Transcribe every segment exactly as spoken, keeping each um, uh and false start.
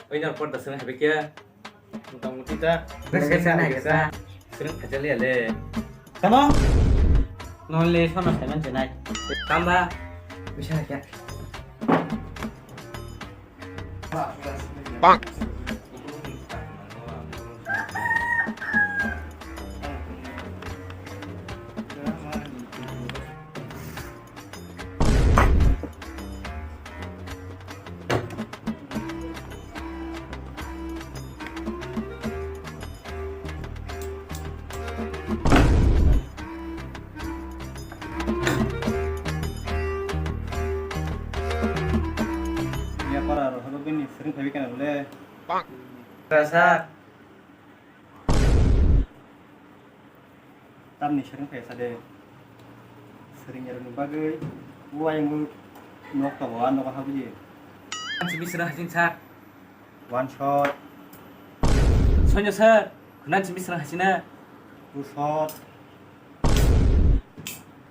Oinar porda swrwng hai khe. Mota moti ta. Bwswk sana hai khe ta. Swrwng phaijak liya le. Tamo? Nonle sono saiman chenai. Tamba. Bisa kya? Bang. Ya para rohoro bini sering phabi kana le. Rasa. Tamni sering phai sa de. Sering yarokni bagwi o ayang nok tongo, a nogo habwi. Ang simi sira hajin sir. One shot. Sonya sir, khwnan simi sira hajina. Two shot.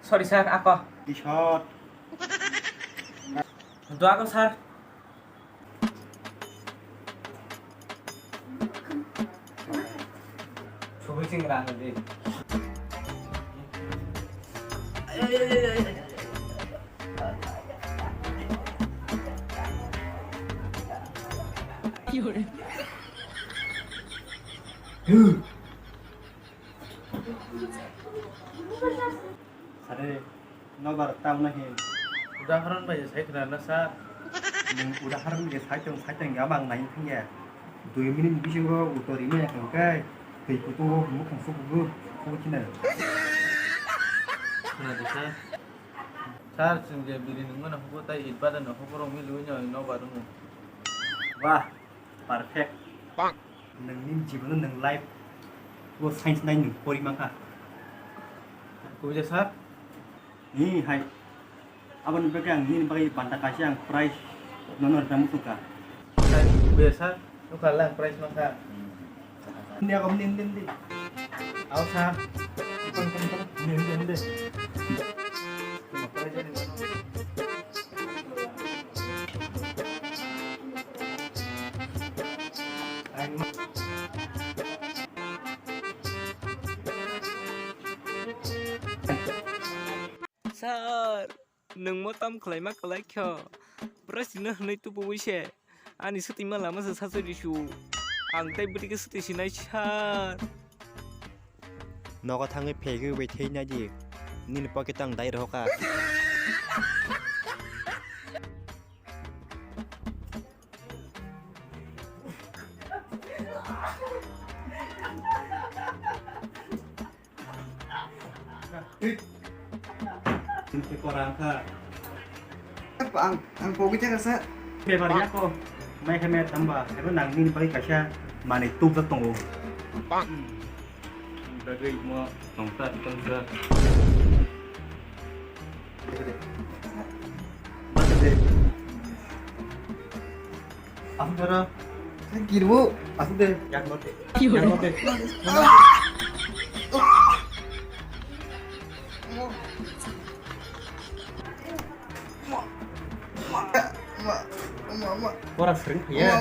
Sorry sir, ako. Three shot. Dua ako sir. Subuching rang di. Sare, nobar tamo hin. Udaharon bai sai khna na sir. Nwng udaharon ge sai tong, sai tong ya bang nai thang ya. Dui minute bisingo utor rimaya kang kai. Tei kutungo mukhang sukugo, sukugo china. Khna di sir. Sir, chwng je biri nungmano hugo tai it bade no hugo rong mili wino nobar rung. Wah. Perfect. Bang. Nwng nini jibono nwng life o science nai nwng pori mankha. Kubui sir? Ni hai. Aboni bagwi ang nini bagwi banta kaisa ang prize nono rwna muchungkha. Sir, kubui sir? Nukha lang prize mankha. Ni agam nin din di. Aw sir. Nin din di. Sir, nwng mo tam khlaima kwlai kho? Bwrasino hwnwi tubuwi se. Ani swtwima lama se sasu risu. Ang tei bwtwi khe swtwi sinai sir. Nogo thangwi phegwi bai thei nai di. Nini pocket ang dai rohokha. Tei korang kha. Ang, ang pogwi thangkha sir. Bebari ako. Mai khe mai thamba. Ebo nang nini bagwi kaisa manwi tubjak tongo. Bang. Bagwi mo tongsa tongsa. Asuk dara. Girbo. Asuk de. Yak mate. Yak mate. Kora sering ya.